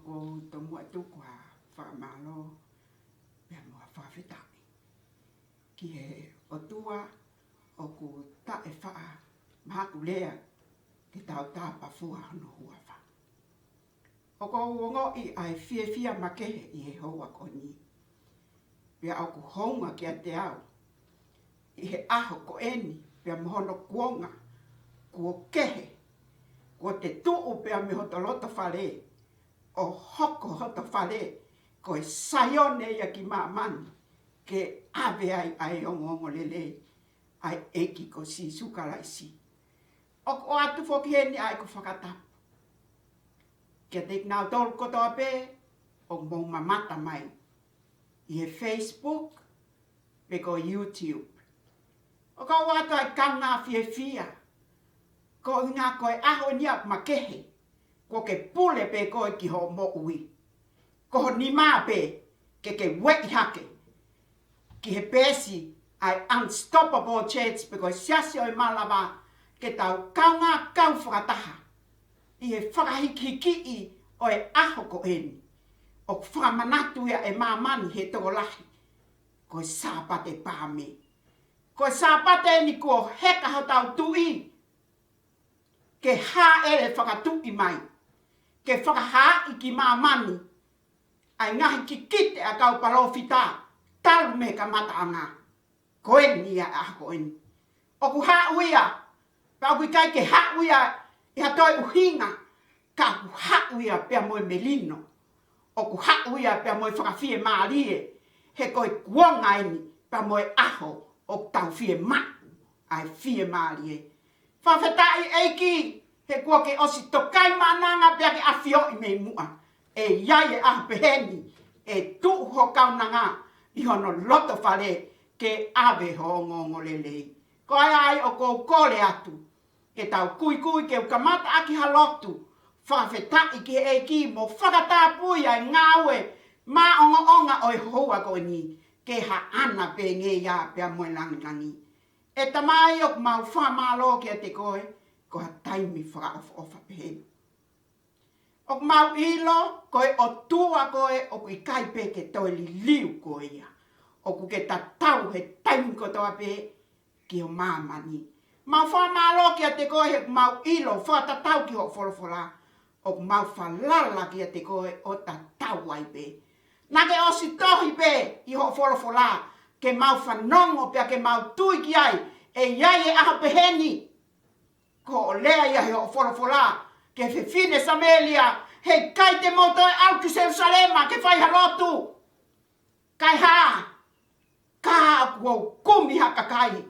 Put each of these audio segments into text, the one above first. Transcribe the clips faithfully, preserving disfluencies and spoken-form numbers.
ʻOku ou tomuʻa tuku ha fakamālō pea mo ha fakafetaʻi ki he ʻOtua ʻoku taʻe faʻa mahakulea ke tau tāpafua hono huafa. ʻOku ou ongoʻi ʻa e fiefia makehe ʻi he houa ko eni. Pea ʻoku hounga kiate au ʻi he ʻaho ko eni pea mo hono kuonga kuo kehe, kuo te tuʻu pea mei hoto loto fale ʻo hoko hoto fale ko e Saione ia ki māmani, ke ʻave ai ʻa e ongoongolelei ʻa e ʻEiki ko Sīsū Kalaisi. ʻOku ʻoatu foki heni ʻa ʻeku fakatapu kiate kinautolu kotoa pē ʻoku mou mamata mai ʻi he Facebook pe ko YouTube. ʻOku ou ʻoatu ʻa e kaungā fiefia, ko e ʻuhinga ko e ʻaho ni ʻoku makehe, kuo ke pule pē koe ki hoʻo moʻui. Ko ho nima pē ke ke ueʻi hake ki he peesi ʻa e Unstoppable Church pe ko e Siasi ʻo e Malava, ke tau kaungā kau fakataha ʻi he fakahikihikiʻi ʻo e ʻaho ko eni. ʻOku fakamanatu ia ʻe māmani he tokolahi ko e Sāpate Paame. Ko e Sāpate eni kuo heka hotau Tuʻi ke hāʻele fakatuʻi mai, ke fakahaaʻi ki māmani ʻa e ngaahi kikite ʻa e kau palōfita talu mei he kamataʻanga. Ko eni ia ʻa e ʻaho ko eni. ʻOku haʻu ia, pea ʻoku ʻikai ke haʻu ia ʻi ha toe ʻuhinga, ka ʻoku haʻu ia pea mo e melino. ʻOku haʻu ia pea mo e fakafiemālie, he ko e kuonga eni pea mo e ʻaho ʻoku tau fiemaʻu ʻa e fiemālie. Fakafetaʻi ʻEiki, he kuo ke ʻosi tokai maʻananga pea ke ʻafioʻi mei muʻa ʻe ʻi ai e ʻaho peheni ʻe tuʻu ho kaunanga ʻi hono loto fale ke ʻave ho ongoongolelei. Ko ia ai ʻoku ou kole atu ke tau kuikui ke u kamata ʻaki ha lotu fakafetaʻi ki he ʻEiki mo fakatapui ʻa e ngāue maʻongoʻonga ʻo e houa ko eni ke haʻana pē ngeia pea mo e langilangi. ʻE Tamai, ʻoku mau fakamālō kiate koe ko ha taimi fakaʻofoʻofa peheni. ʻOku mau ʻilo ko e ʻOtua koe, ʻoku ʻikai pē ke toe liliu koe ia. ʻOku ke tatau he taimi kotoa pē ki ho māmani. Mau fakamālō kiate koe he ʻoku mau ʻilo fakatatau ki hoʻo folofola, ʻoku mau falala kiate koe ʻo tatau ai pē. Naʻa ke ʻosi tohi pē ʻi hoʻo folofola ke mau fanongo pea ke mau tui ki ai, ʻe ʻi ai e ʻaho peheni. Ko hoʻo lea ia he hoʻo folofola ki he fefine Samēlia, heʻikai te mou toe aʻu ki Selusalema ke fai ha lotu. Kae hā, ka ʻoku ou kumi ha kakai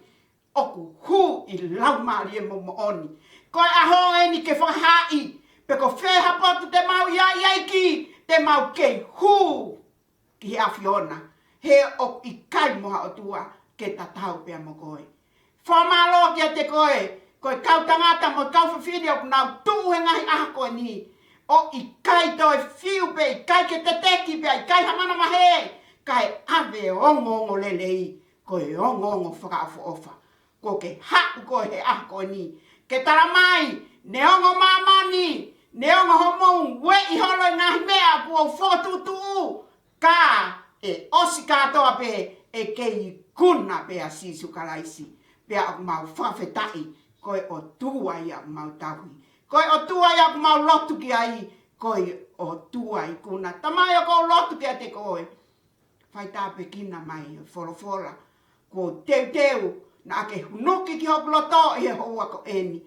ʻoku hū ʻi he Laumālie mo moʻoni. Ko e ʻaho eni ke fakahaaʻi pe ko fē ha potu te mau ʻi ai, ʻEiki, te mau kei hū ki he ʻAfiona, he ʻoku ʻikai mo ha ʻOtua ke tatau pea mo koe. Fakamālō kiate koe, ko e kau tangata mo e kau fefine ʻoku nau tuʻu he ngaahi ʻaho ko eni, ʻo ʻikai toe fiu pē, ʻikai ke teteki pē, ʻikai ha manavahē, kae ʻave ongoongolelei, ko e ongoongo fakaʻofoʻofa. Kuo ke haʻu koe he ʻaho ko eni ke tala mai, neongo māmani, neongo hoʻomou ueʻi holo e ngaahi meʻa kuo u fokotuʻutuʻu, ka ʻe ʻosi kātoa pē, ʻe kei ikuna pē ʻa Sīsū Kalaisi. Pea ʻoku mau fakafetaʻi, ko e ʻOtua ia ʻoku mau tauhi, ko e ʻOtua ia ʻoku mau lotu ki ai, ko e ʻOtua ikuna. Tamai, ʻoku ou lotu kiate koe, faitāpuekina mai e folofola kuo teuteu naʻa ke hunuki ki hoku loto ʻi he houa ko eni.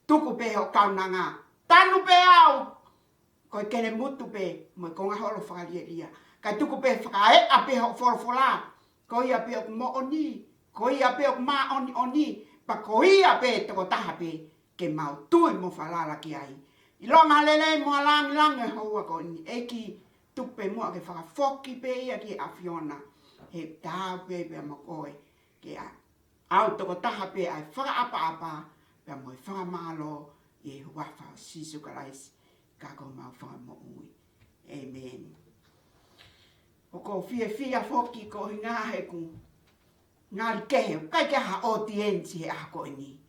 Tuku pē hoʻo kaunanga, tanu pē au ko e kelemutu pē mo e konga holo fakalielia, kae tuku pē fakaeʻa pē hoʻo folofola. Ko ia pē ʻoku moʻoni, ko ia pē ʻoku māʻoniʻoni, pea ko ia pē tokotaha pē ke mau tui mo falala ki ai. ʻIlonga lelei mo e langilangi e houa ko eni, ʻEiki, tuku pē muʻa ke fakafoki pē ia ki he ʻAfiona, he taau pē pea mo koe ke ʻa, ʻau tokotaha pē ʻa e fakaʻapaʻapa pea mo e fakamālō ʻi he huafa ʻo Sīsū Kalaisi, ka ko homau Fakamoʻui. ʻĒmeni. ʻOku ou fiefia foki ko e ʻuhinga he ʻoku ngali kehe, ʻikai ke ʻi ai ha audience he ʻaho ko eni,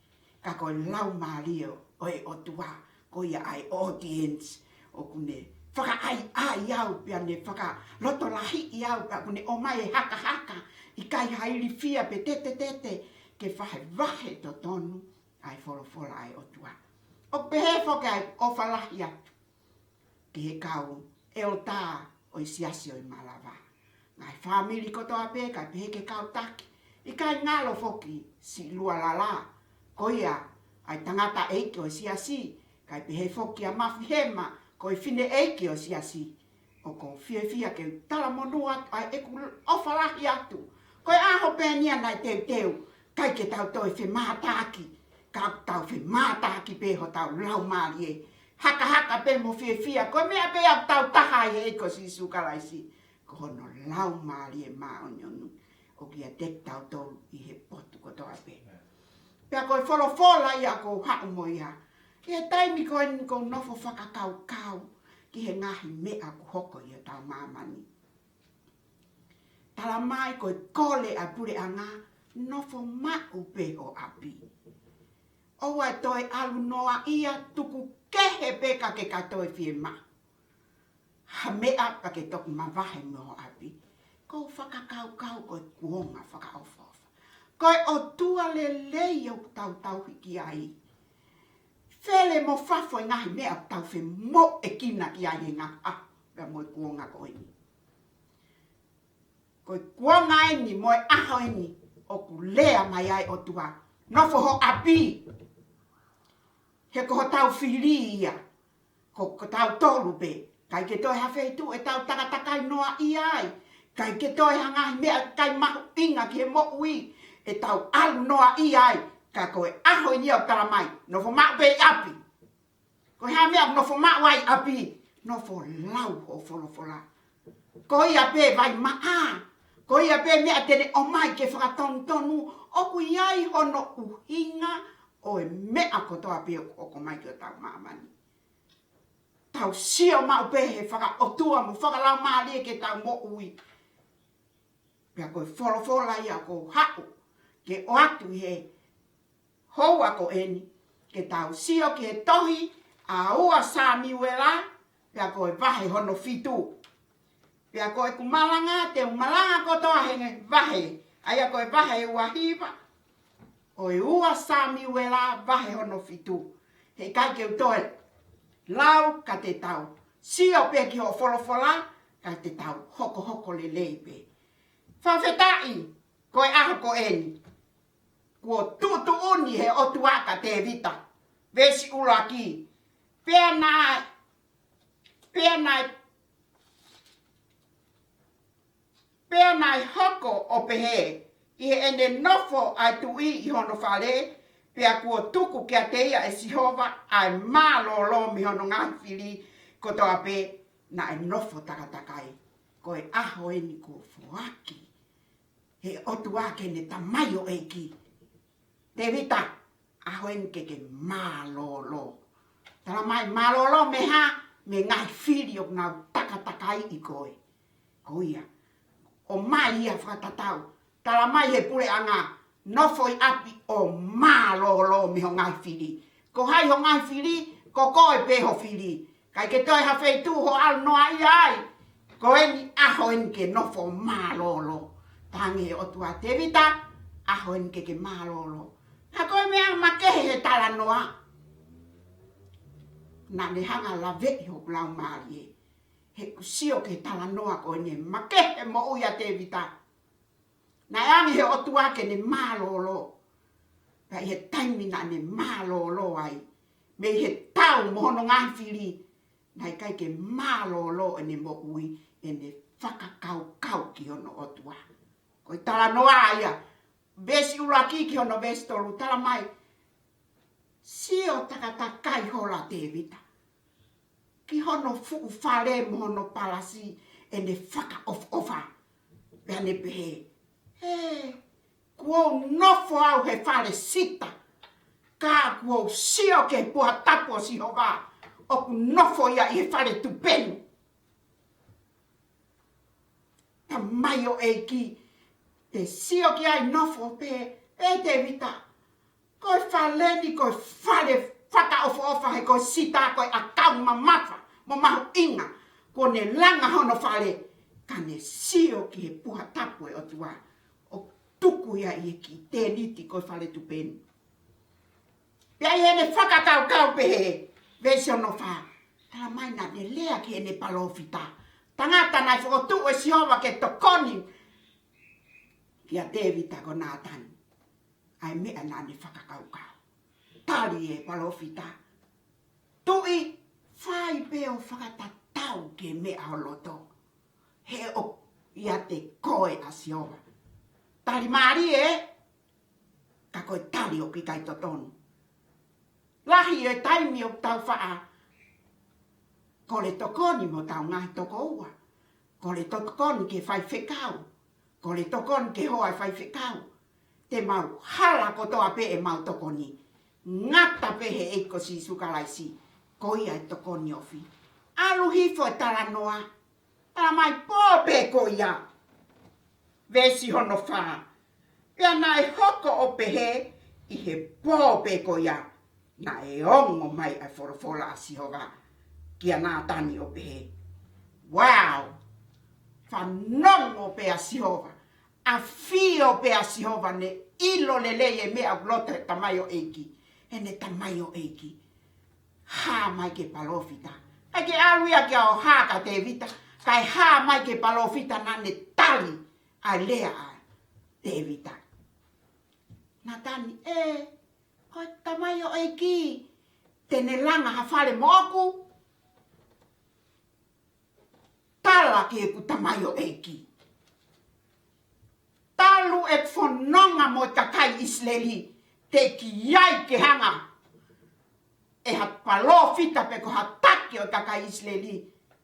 ka ko e Laumālie ʻo e ʻOtua, ko ia ʻa e audience ʻoku ne fakaʻaiʻai au, pea ne fakalotolahiʻi au, pea ʻoku ne ʻomai e hakahaka, ʻikai ha ilifia pe tetetete, ke vahevahe totonu ʻa e folofola ʻa e ʻOtua. ʻOku pehē foki ʻa e ʻofa lahi atu ki he kau ʻeleta ʻo e siasi ʻo e Malava. Ngaahi fāmili kotoa pē, kae pehē ki he kau taki. ʻIkai ngalo foki siʻi Lualala, ko ia ʻa e tangataʻeiki ʻo e siasi, kae pehē foki ʻa Mafihema, ko e fineʻeiki ʻo e siasi. ʻOku ou fiefia ke u talamonū atu ʻa ʻeku ʻofa lahi atu. Ko e ʻaho pē ʻeni ia naʻe teuteu, ʻikai ke tau toe femātaaki, ka tau femātaaki pē hotau laumālie. Hakahaka pē mo fiefia, ko e meʻa pē ʻoku tau taha ai he ʻEiki ko Sīsū Kalaisi, ko hono Laumālie Māʻoniʻoni ʻoku ʻiate kitautolu ʻi he potu kotoa pē. Pea ko e folofola ia ʻoku ou haʻu mo ia ʻi he taimi ko eni ʻoku ou nofo fakakaukau ki he ngaahi meʻa ʻoku hoko ʻi hotau māmani. Tala mai ko e kole ʻa e puleʻanga, nofo maʻu pē ho ʻapi. ʻOua ʻe toe ʻalu noaʻia, tuku kehe pē ka ke ka toe fiemaʻu ha meʻa pea ke toki mavahe mei ho ʻapi. ʻOku ou fakakaukau ko e kuonga fakaʻofoʻofa. Ko e ʻOtua lelei ʻoku tau tauhi ki ai. Fele mo fafo e ngaahi meʻa ʻoku tau femoʻuekina ki ai he ngaahi ʻaho pea mo e kuonga ko eni. Ko e kuonga eni mo e ʻaho eni ʻoku lea mai ai ʻOtua, nofo ho ʻapi. He ko hotau fili ia, ko, ko tautolu pē. ʻIkai ke toe ha feituʻu ʻe tau takatakai noaʻia ai. ʻIkai ke toe ha ngaahi meʻa ʻikai mahuʻinga ki he moʻui ʻe tau ʻalu noaʻia ai. Ka ko e ʻaho eni ʻoku tala mai, nofo maʻu pē ʻi ʻapi. Ko e hā meʻa ʻoku nofo maʻu ai ʻapi? Nofo lau ho folofola. Ko ia pē vai maʻa. Ko ia pē meʻa te ne ʻomai ke fakatonutonu ʻoku ʻi ai hono ʻuhinga ʻo e meʻa kotoa pē ʻoku hoko mai ki hotau māmani. Tau sio maʻu pē he fakaʻotua mo fakalaumālie ke tau moʻui. Pea ko e folofola ia ʻoku ou haʻu ke ʻoatu ʻi he houa ko eni, ke tau sio ki he tohi ʻa ua Samiuela, pea ko e vahe hono fitu. Pea ko ʻeku malanga, te u malanga kotoa he ngaahi vahe, ʻa ia ko e vahe ua hiva ʻo e ua Samiuela vahe hono fitu. Heʻikai ke u toe lau ka te tau sio pē ki hoʻo folofola, ka te tau hokohoko lelei pē. Fakafetaʻi, ko e ʻaho ko eni, kuo tuʻutuʻuni he ʻOtua kia Tēvita. Veesi ʻuluaki. Pea naʻe, pea naʻe, pea naʻe hoko ʻo pehē, ʻi heʻene nofo ʻa e tuʻi ʻi hono fale, pea kuo tuku kiate ia ʻe Sihova ʻa e mālōlō mei hono ngaahi fili kotoa pē naʻe nofo takatakai. Ko e ʻaho eni kuo foaki he ʻOtua ki heʻene tamaioʻeiki, Tēvita, ʻaho eni ke ke mālōlō. Tala mai mālōlō mei he hā? Mei he ngaahi fili ʻoku nau takatakaiʻi koe. Ko ia, ʻomai ia fakatatau. Tala mai he puleʻanga, nofo ʻi ʻapi ʻo mālōlō mei ho ngaahi fili. Ko hai ho ngaahi fili? Ko koe pē ho fili. ʻIkai ke toe ha feituʻu hoʻo ʻalu noaʻia ai. Ko eni ʻaho eni ke nofo mālōlō. Talaange he ʻOtua, Tēvita, ʻaho eni ke ke mālōlō. Ka ko e meʻa makehe he talanoa, naʻa ne hanga ʻo laveʻi hoku laumālie. He ʻoku ou sio ki he talanoa ko eni, makehe moʻui ʻa Tēvita. Naʻe ʻange he ʻOtua ke ne mālōlō. Pea ʻi he taimi naʻa ne mālōlō ai mei he tau mo hono ngaahi fili, naʻe ʻikai ke mālōlō ʻene moʻui, ʻene fakakaukau ki hono ʻOtua. Ko e talanoa ia, veesi ʻuluaki ki hono veesi tolu, tala mai, sio takatakai holo ʻa Tēvita ki hono fuʻu fale mo hono palasi, ʻene fakaʻofoʻofa. Pea ne pehē, ē, kuo u nofo au he fale sita, ka kuo u sio ki he puha tapu ʻo Sihova, ʻoku nofo ia ʻi he fale tupenu. Tamaioʻeiki, te sio ki ai nofo pē, ē Tēvita, ko e fale ni, ko e fale fakaʻofoʻofa he ko e sita, ko e ʻakau mamafa mo mahuʻinga. Kuo ne langa hono fale, ka ne sio ki he puha tapu ʻo e ʻOtua, ʻo tuku ia ʻi he kiʻi tēniti ko e fale tupe ni. Pea ʻi heʻene fakakaukau pehē, veesi hono fā, talamai naʻa ne lea ki heʻene palōfita, tangata naʻe fokotuʻu ʻe Sihova ke tokoni kia Tēvita ko Nātani. ʻA e meʻa naʻa ne fakakaukau. Tali ʻe he palōfita, tuʻi, fai pē ʻo fakatatau ki he meʻa ʻo loto. He ʻoku ʻiate koe ʻa Sihova. Tali mālie, ka ko e tali ʻoku ʻikai totonu. Lahi e taimi ʻoku tau faʻa kole tokoni mo ʻetau ngaahi tokoua. Kole tokoni ki he faifekau. Kole tokoni ki he hoa ʻo e faifekau. Te mau hala kotoa pē ʻemau tokoni. Ngata pē he ʻEiki ko Sīsū Kalaisi. Ko ia ʻe tokoni ofi. ʻAlu hifo e talanoa. Talamai pō pē ko ia. Veesi hono fā. Pea naʻe hoko ʻo pehē ʻi he pō pē ko ia, naʻe ongo mai ʻa e folofola ʻa Sihova kia Nātani ʻo pehē, wow! Fanongo pē ʻa Sihova, ʻafio pē ʻa Sihova, ne ʻilo lelei e meʻa ʻoku loto he tamaioʻeiki, heʻene tamaioʻeiki. Hā mai ki he palōfita. ʻIkai ke ʻalu ia ke ʻalu ʻo hā kia Tēvita, kae hā mai ki he palōfita naʻa ne tali ʻa e lea ʻa Tēvita. Nātani, ē, ko e tamaioʻeiki, te ne langa ha fale moʻoku? Tala ki heʻeku tamaioʻeiki. Talu ʻeku fononga mo e kakai ʻIsileli, teʻeki ai ke hanga ʻe ha palōfita pe ko ha taki ʻo e kakai ʻIsileli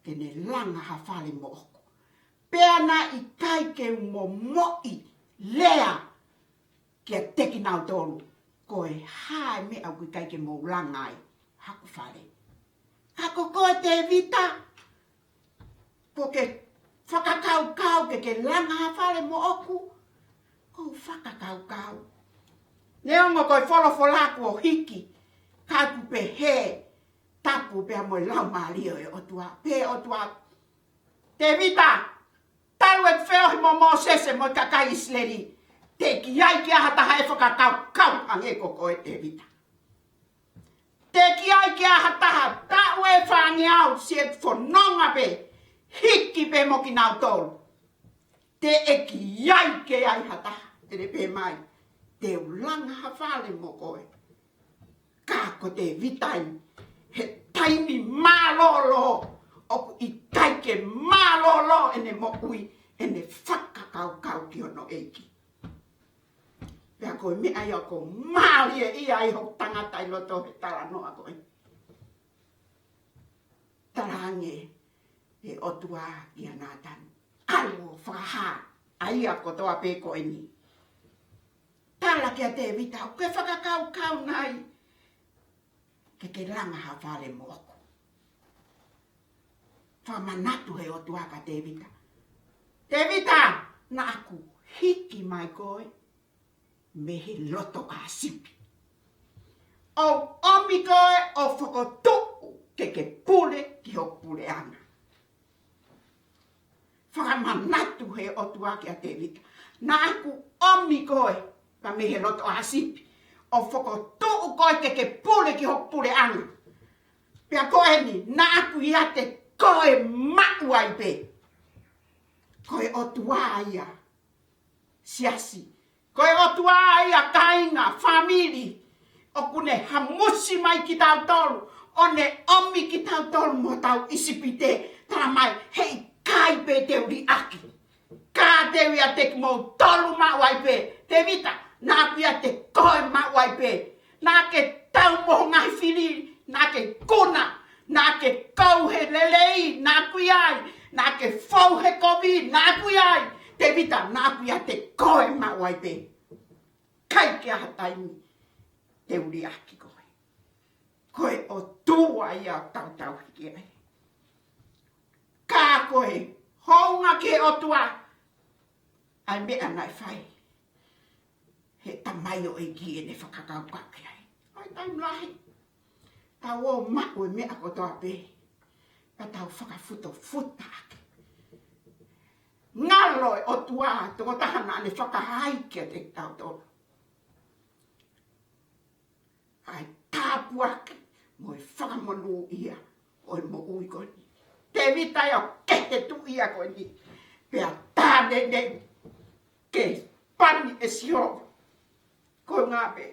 ke ne langa ha fale moʻoku. Pea naʻe ʻikai ke u momoʻi lea kiate kinautolu, ko e hā e meʻa ʻoku ʻikai ke mou langa ai haku fale? Ka ko koe Tēvita, kuo ke fakakaukau ke ke langa ha fale moʻoku? Ko u fakakaukau. Neongo ko e folofola kuo hiki, ka ʻoku pehē, tapu pea mo e laumālie ʻo e ʻOtua, pehē ʻOtua, Tēvita, talu ʻeku feohi mo Mōsese mo e kakai ʻIsileli, teʻeki ai ke ʻi ai ha taha ʻe fakakaukau hangē ko koe Tēvita. Teʻeki ai ke ʻi ai ha taha, taʻu ʻe fāngeau siʻeku fononga pē, hiki pē mo kinautolu. Teʻeki ai ke ʻi ai ha taha te ne pehē mai, te u langa ha fale mo koe. Ka ko Tēvita eni, he taimi mālōlō, ʻoku ʻikai ke mālōlō ʻene moʻui, ʻene fakakaukau ki hono ʻEiki. Pea ko e meʻa ia ʻoku mālie ia ʻi hoku tangata ʻi loto he talanoa ko ē. Talaange ʻe he ʻOtua kia Nātani, ʻalu ʻo fakahā ʻa ia kotoa pē ko eni. Tala kia Tēvita, ʻoku ke fakakaukau nai ke ke langa ha fale moʻoku? Fakamanatu ʻe he ʻOtua kia Tēvita, Tēvita, naʻa ku hiki mai koe mei he loto ʻā sipi, ʻo ʻomi koe ʻo fokotuʻu ke ke pule ki hoku puleʻanga. Fakamanatu ʻe he ʻOtua kia Tēvita, naʻa ku ʻomi koe mei he loto ʻā sipi, ʻo fokotuʻu koe ke ke pule ki hoku puleʻanga. Pea ko eni, naʻa ku ʻiate koe maʻu ai pē. Ko e ʻOtua ia, siasi. Ko e ʻOtua ia, kāinga, fāmili, ʻoku ne hamusi mai kitautolu, ʻo ne ʻomi kitautolu mei hotau ʻIsipite, talamai, heʻikai pē te u liʻaki. Ka te u ʻiate kimoutolu maʻu ai pē. Tēvita, naʻa ku ʻiate koe maʻu ai pē. Naʻa ke tau mo ho ngaahi fili, naʻa ke kuna, naʻa ke kau he lelei, naʻa ku ʻi ai, naʻa ke fou he kovi, naʻa ku ʻi ai. Tēvita, naʻa ku ʻiate koe maʻu ai pē. ʻIkai ke ʻi ai ha taimi te u liʻaki koe. Ko e ʻOtua ia ʻoku tau tauhi ki ai. Ka ko e hounga ki he ʻOtua, ʻa e meʻa naʻe fai ʻe he tamaioʻeiki ʻene fakakaukau ki ai. ʻI he taimi lahi, tau ō ʻo maʻu e meʻa kotoa pē. Ka tau fakafutofuta ake. Ngalo e ʻOtua, tokotaha naʻa ne fakahā kiate kitautolu ʻa e tāpuaki mo e fakamonūʻia ʻo e moʻui ko eni. Tēvita ia ʻoku kehe tuʻi ia ko eni. Pea tā naʻe ke pani ʻe Sihova. Ko e ʻuhinga pē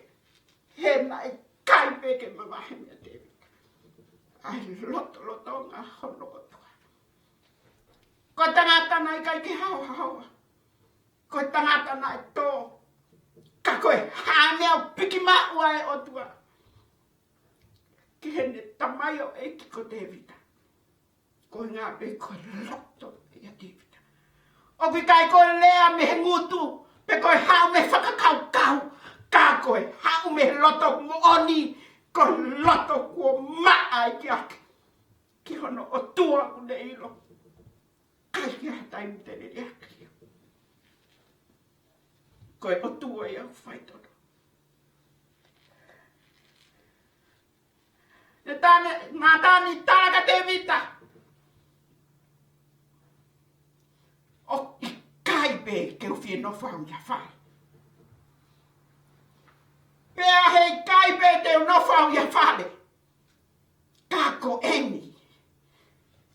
he naʻe ʻikai pē ke mavahe meia Tēvita ʻa e lotolotonga hono ʻOtua. Ko e tangata naʻe ʻikai ke haohaoa. Ko e tangata naʻe tō. Ka ko e hā e meʻa ʻoku piki maʻu ai e ʻOtua ki heʻene tamaioʻeiki ko Tēvita? Ko e ʻuhinga pē ko e loto ia Tēvita. ʻOku ʻikai ko e lea mei he ngutu, pe ko e haʻu mei he fakakaukau, ka ko e haʻu mei he loto moʻoni, ko e loto kuo maʻa ai ki ake, ki hono ʻOtua ʻoku ne ʻilo ʻikai ha taimi te ne liʻaki. Ko e ʻOtua ia ʻoku faitotonu. Ne tane, Nātani tala kia Tēvita, ʻoku ʻikai pē ke u fie nofo au ʻi ha fale. Pea heʻikai pē te u nofo au ʻi ha fale. Ka ko eni,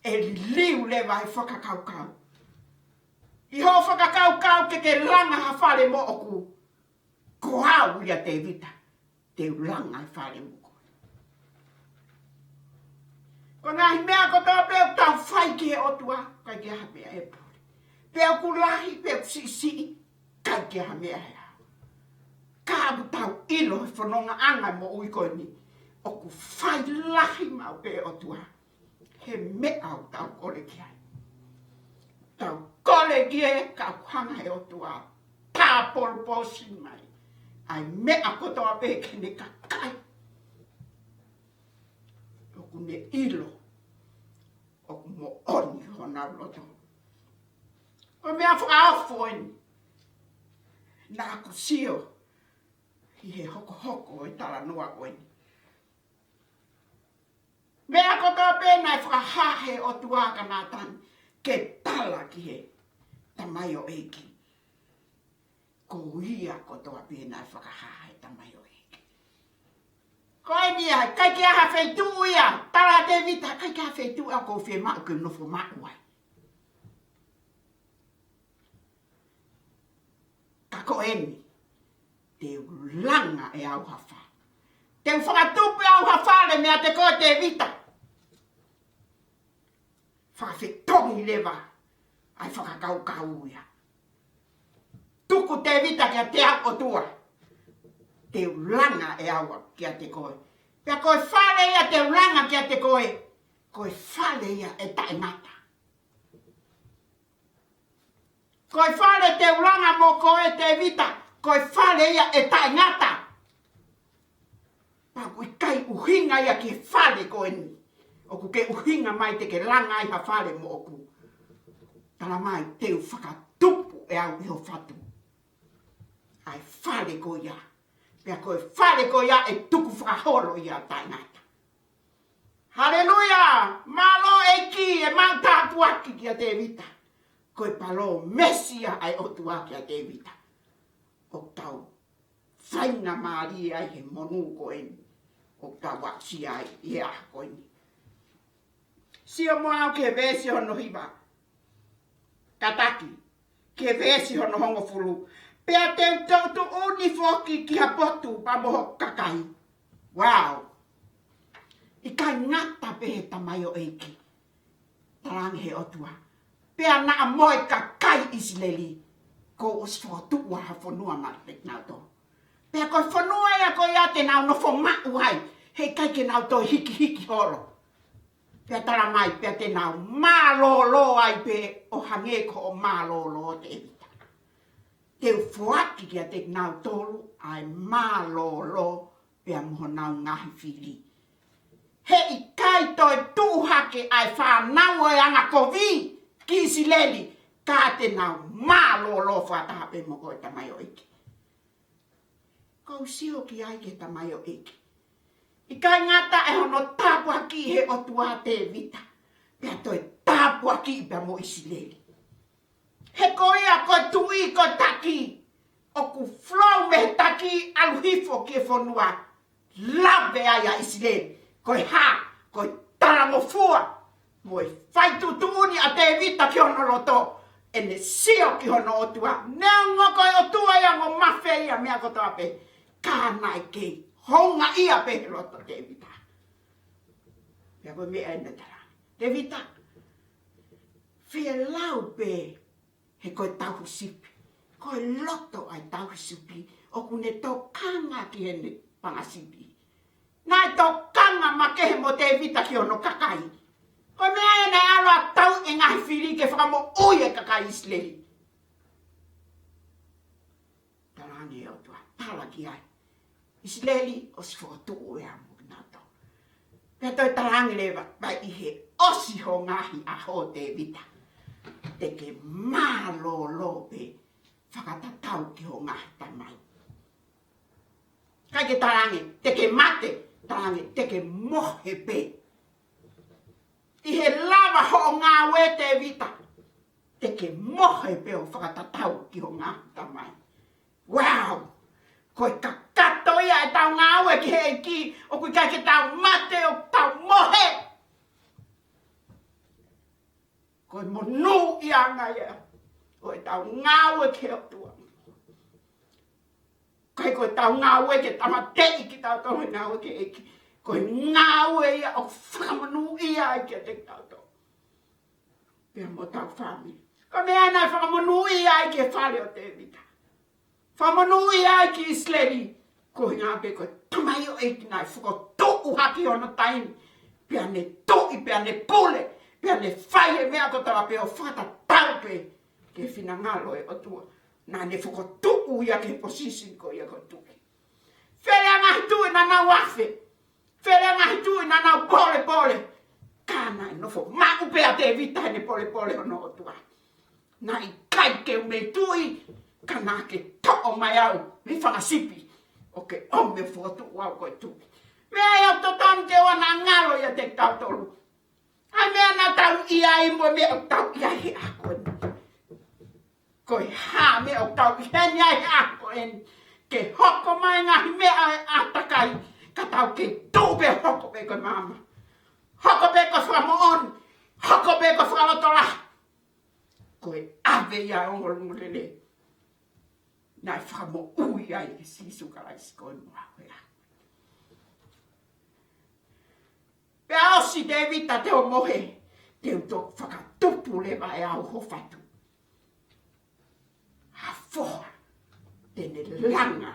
ʻe liliu leva e fakakaukau. ʻI hoʻo fakakaukau ke ke langa ha fale moʻoku, ko au ia Tēvita, te u langa e fale moʻoku. Ko e ngaahi meʻa kotoa pē ʻoku tau fai ki he ʻOtua, ʻikai ke ʻi ai ha meʻa ʻe pule. Pe ʻoku lahi, pe ʻoku siʻisiʻi, ʻikai ke ʻi ai ha meʻa ʻe hao. Ka ʻoku tau ʻilo he fonongaʻanga moʻui ko eni, ʻoku fai lahi maʻu pē ʻOtua he meʻa ʻoku tau kole ki ai. Tau kole ki ai ka ʻoku hanga he ʻOtua ʻo tāpoloposi mai ʻa e meʻa kotoa pē ki heʻene kakai ʻoku ne ʻilo ʻoku moʻoni honau loto. Ko e meʻa fakaofo eni naʻa ku sio ʻi he hokohoko ʻo e talanoa ko eni. Meʻa kotoa pē naʻe fakahā he ʻOtua kia Nātani ke tala ki he tamaioʻeiki, ko ia kotoa pē naʻe fakahā he tamaioʻeiki. Ko eni ia, ʻikai ke ʻi ai ha feituʻu ia, tala ʻe Tēvita, ʻikai ke ʻi ai ha feituʻu ia ʻoku ou fiemaʻu ke u nofo maʻu ai. Ka ko eni, te u langa ʻe au ha fale. Te u fakatupu ʻe au ha fale meiate koe Tēvita. Fakafetongi leva ʻa e fakakaukau ia. Tuku Tēvita kiate au ʻOtua. Te u langa ʻe au kiate koe. Pea ko e fale ia te u langa kiate koe, ko e fale ia ʻe taʻengata. Ko e fale te u langa mo koe Tēvita, ko e fale ia ʻe taʻengata. Pea ʻoku ʻikai ʻuhinga ia ki he fale ko eni. ʻOku ke ʻuhinga mai te ke langa ai ha fale moʻoku. Tala mai te u fakatupu ʻe au ʻi ho fatu ʻa e fale ko ia. Pea ko e fale ko ia ʻe tukufakaholo ia ʻo taʻengata. Haleluia! Mālō ʻEiki, ʻemau tāpuaki kia Tēvita. Ko e palōmesi ia ʻa e ʻOtua kia Tēvita. ʻOku tau faingamālie ai he monū ko eni ʻoku tau aʻusia ai ʻi he ʻaho ko eni. Sio mo au ki he veesi hono hiva. Kātaki, ki he veesi hono hongofulu. Pea te u tuʻutuʻuni foki ki ha potu pea mo hoku kakai. Wow! ʻIkai ngata pē he tamaioʻeiki. Talaange he ʻOtua. Pea naʻa mo e kakai ʻIsileli, kuo ʻosi fokotuʻu ha fonua maʻanautolu. Pea ko e fonua ia ko ia te nau nofo maʻu ai, heʻikai ke nau toe hikihiki holo. Pea tala mai, pea te nau mālōlō ai pē ʻo hangē ko hoʻo mālōlō Tēvita. Te u foaki kiate kinautolu ʻa e mālōlō pea mo honau ngaahi fili. Heʻikai toe tuʻu hake ʻa e fānau ʻo e angakovi ki ʻIsileli, ka te nau mālōlō fakataha pē mo koe tamaioʻeiki. Ko u sio ki ai ki he tamaioʻeiki. ʻIkai ngata ʻi hono tāpuakiʻi he ʻOtua ʻa Tēvita. pea toe tāpuakiʻi pea mo ʻIsileli. He ko ia ko e tuʻi, ko e taki, ʻoku flow mei he taki ʻalu hifo ki he fonua. Lave ai ʻa ʻIsileli. Ko e hā? Ko e talangofua mo e fai tuʻutuʻuni ʻa Tēvita ki hono loto, ʻene sio ki hono ʻOtua. Neongo ko e ʻOtua ia ʻoku mafeia meʻa kotoa pē, ka naʻe kei houngaʻia pē he loto ʻo Tēvita. Pea ko e meʻa ena tala, Tēvita, fielau pē he ko e tauhi sipi. Ko e loto ʻa e tauhi sipi ʻoku ne tokanga ki heʻene paʻanga sipi. Naʻe tokanga makehe mo Tēvita ki hono kakai. Ko e meʻa ia naʻe ʻalu ʻo tauʻi e ngaahi fili ke fakamoʻui e kakai ʻIsileli. Talaange ʻe he ʻOtua, tala ki ai, ʻIsileli, ʻosi fokotuʻu ʻe au mo kinautolu. Pea toe talaange leva, pea ʻi he ʻosi hoʻo ngaahi ʻaho Tēvita, te ke mālōlō pē fakatatau ki hoʻo ngaahi tamai. ʻIkai ke talaange te ke mate, talaange te ke mohe pē. ʻI he lava hoʻo ngāue Tēvita, te ke mohe pē ʻo fakatatau ki hoʻo ngaahi tamai. Wow! Ko e kakato ia ʻetau ngāue ki he ʻEiki, ʻoku ʻikai ke tau mate, ʻoku tau mohe. Ko e monūʻiaʻanga ia ʻo ʻetau ngāue ki he ʻOtua. ʻIkai ko ʻetau ngāue ke tāmateʻi kitautolu he ngāue ki he ʻEiki. Ko e ngāue ia ʻoku fakamonūʻia ai kiate kitautolu pea mo hotau fāmili. Ko e meʻa ia naʻe fakamonūʻia ai ki he fale ʻo Tēvita, fakamonūʻia ai ki ʻIsileli, ko e ʻuhinga pē ko e tamaioʻeiki naʻe fokotuʻu hake ʻi hono taimi, pea ne tuʻi, pea ne pule, pea ne fai e meʻa kotoa pē ʻo fakatatau pē ki he finangalo ʻo e ʻOtua. Naʻa ne fokotuʻu ia ki he position ko ia ko e tuʻi. Fele ʻa e ngaahi tuʻi naʻa nau afe. Fele ʻa e ngaahi tuʻi naʻa nau polepole. Ka naʻe nofo maʻu pē ʻa Tēvita heʻene polepole hono ʻOtua. Naʻe ʻikai ke u mei tuʻi, ka naʻa ke toʻo mai au mei he fanga sipi, ʻo ke ʻomi ʻo fokotuʻu au ko e tuʻi. Meʻa ia ʻoku totonu ke ʻoua naʻa ngalo ʻiate kitautolu. ʻA e meʻa naʻa tau ʻi ai mo e meʻa ʻoku tau ʻi ai he ʻaho ko eni. Ko e hā e meʻa ʻoku tau ʻi heni ai he ʻaho ko eni? Ke hoko mai ngaahi meʻa ʻe ʻātakai, ka tau kei tuʻu pē hoko pē ko e maama. Hoko pē ko e fakamoʻoni. Hoko pē ko e fakalotolahi. Ko e ʻave ia ʻo e ongoongolelei naʻe fakamoʻui ai ʻe Sīsū Kalaisi koe mo au he ʻaho. Pea ʻosi Tēvita, te u mohe, te u toki fakatupu leva ʻe au ho fatu ha foha te ne langa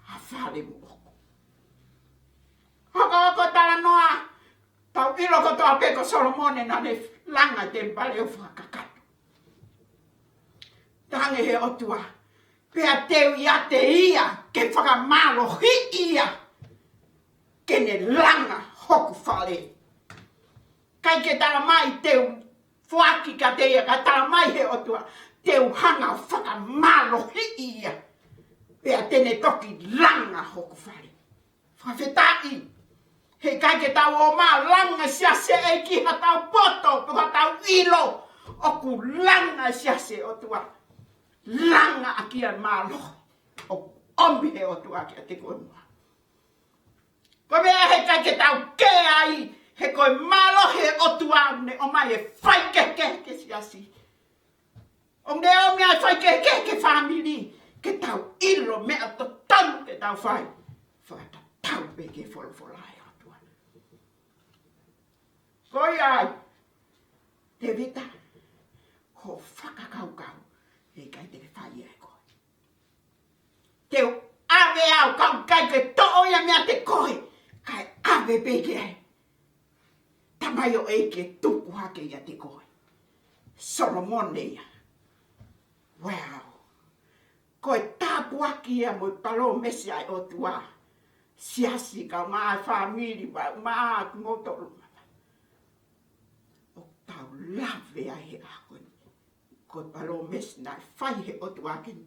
ha fale moʻoku. Hoko ko e talanoa, tau ʻilo kotoa pē ko Solomone naʻa ne langa e temipale ʻo fakakakato. Talaange ʻe he ʻOtua, pea te u ʻiate ia ke fakamālohiʻi ia ke ne langa hoku fale. ʻIkai ke tala mai te u foaki kiate ia, ka tala mai ʻe he ʻOtua, te u hanga ʻo fakamālohiʻi ia, pea te ne toki langa hoku fale. Fakafetaʻi. Heʻikai ke tau ō mai ʻo langa e siasi ʻa e ʻEiki ʻi haʻatau poto, pe ko haʻatau ʻilo ʻoku langa e siasi ʻa e ʻOtua. Langa ʻaki ʻa e mālohi ʻoku ʻomi ʻe he ʻOtua kiate koe mo au. Ko e meʻa heʻikai ke tau kē ai, he ko e mālohi ʻa e ʻOtua ʻoku ne ʻomai e faikehekehe ki he siasi. ʻOku ne ʻomai e faikehekehe ki he fāmili, ke tau ʻilo e meʻa totonu ke tau fai. Fakatatau pē ki he folofola ʻa e ʻOtua. Ko ia ai, Tēvita, hoʻo fakakaukau, heʻikai te ke fai ia ʻe koe. Te u ʻave au, ka ʻoku ʻikai ke toʻo ia meiate koe, kae ʻave pē ki he tamaioʻeiki ʻe tuku hake ʻiate koe. Solomone ia. Wow. Ko e tāpuaki ia mo e palōmesi ʻa e ʻOtua. Siasi, kaungā fāmili, ma, ma, kimoutolu. ʻOku tau lave ai he ʻaho ni. Ko e palōmesi naʻe fai ʻe he ʻOtua kiate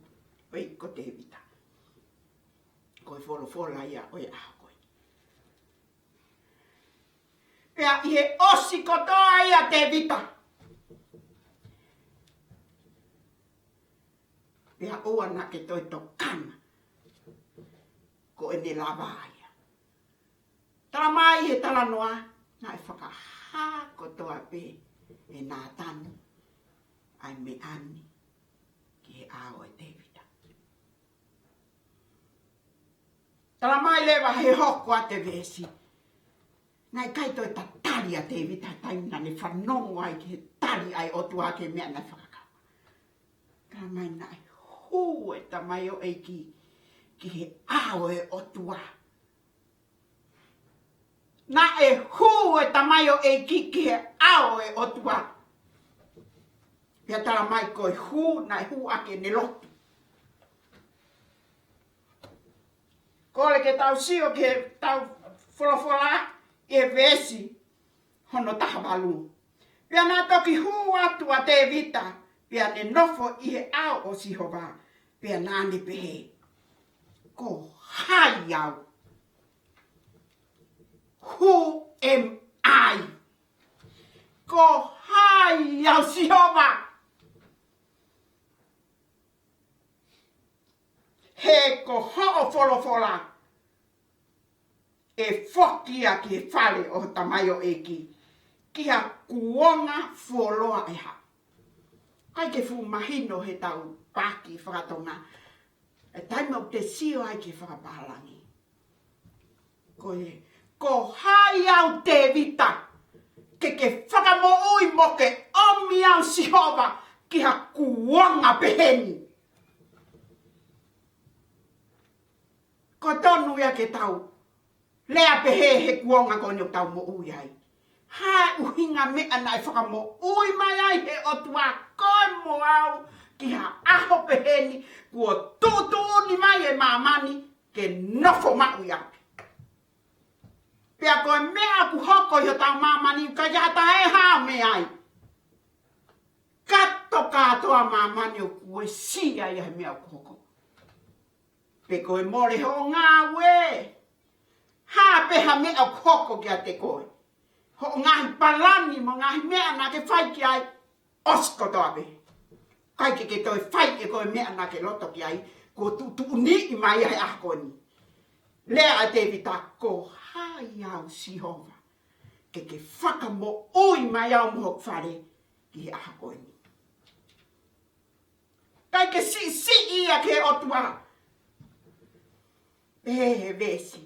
koe ko Tēvita. Ko e folofola ia ʻo e ʻaho ko eni. Pea ʻi he ʻosi kotoa ia ʻa Tēvita, pea ʻoua naʻa ke toe tokanga ko ʻene lava ia. Talamai he talanoa, naʻe fakahā kotoa pē ʻe Nātani ʻa e meʻa ni ki he ʻao ʻo Tēvita. Talamai leva he hoko atu e veesi, naʻe ʻikai toe tatali ʻa Tēvita he taimi naʻa ne fanongo ai ki he tali ʻa e ʻOtua ki he meʻa naʻe fakakau. Talamai naʻe hū e tamaioʻeiki ki he ʻao ʻo e ʻOtua. Naʻe hū e tamaioʻeiki ki he ʻao ʻo e ʻOtua. Pea talamai ko e hū, naʻe hū ʻaki ʻene lotu. Kole ke tau sio ki heʻetau folofola ʻi he veesi hono taha valu. Pea naʻe toki hū atu ʻa Tēvita, pea ne nofo ʻi he ʻao ʻo Sihova, pea naʻa ne pehē, Ko hai au? Who am I? Ko hai au, Sihova? He ko hoʻo folofola ʻe foki ia ki he fale ʻo ho tamaioʻeiki, ki ha kuonga fuoloa ʻe haʻu. ʻIkai ke fuʻu mahino heʻetau paaki fakatonga e taimi ʻoku te sio ai ki he fakapālangi. Ko e, ko hai au Tēvita, ke ke fakamoʻui mo ke ʻomi au Sihova ki ha kuonga pehē ni? Ko e tonu ia ke tau lea pehē he kuonga ko eni ʻoku tau moʻui ai. Hā e ʻuhinga meʻa naʻe fakamoʻui mai ai he ʻOtua koe mo au ki ha ʻaho pehē ni, kuo tuʻutuʻuni mai e māmani ke nofo maʻu ʻi ʻapi. Pea ko e meʻa ʻoku hoko ʻi hotau māmani, ʻikai ke ʻi ai ha taha ʻe hao mei ai. Kato kātoa māmani ʻoku uesia ia he meʻa ʻoku hoko. Pe ko e mole hoʻo ngāue, hā pē ha meʻa ʻoku hoko kiate koe, hoʻo ngaahi palani mo e ngaahi meʻa naʻa ke fai ki ai, ʻosi kotoa pē. ʻIkai ke ke toe fai ʻe koe meʻa naʻa ke loto ki ai, kuo tuʻutuʻuni mai ia he ʻaho ko eni. Lea ʻa Tēvita, ko hai au Sihova, ke ke fakamoʻui mai au mo hoku fale ki he ʻaho ko eni? ʻIkai ke siʻisiʻi ia ki he ʻOtua. Pehē he veesi,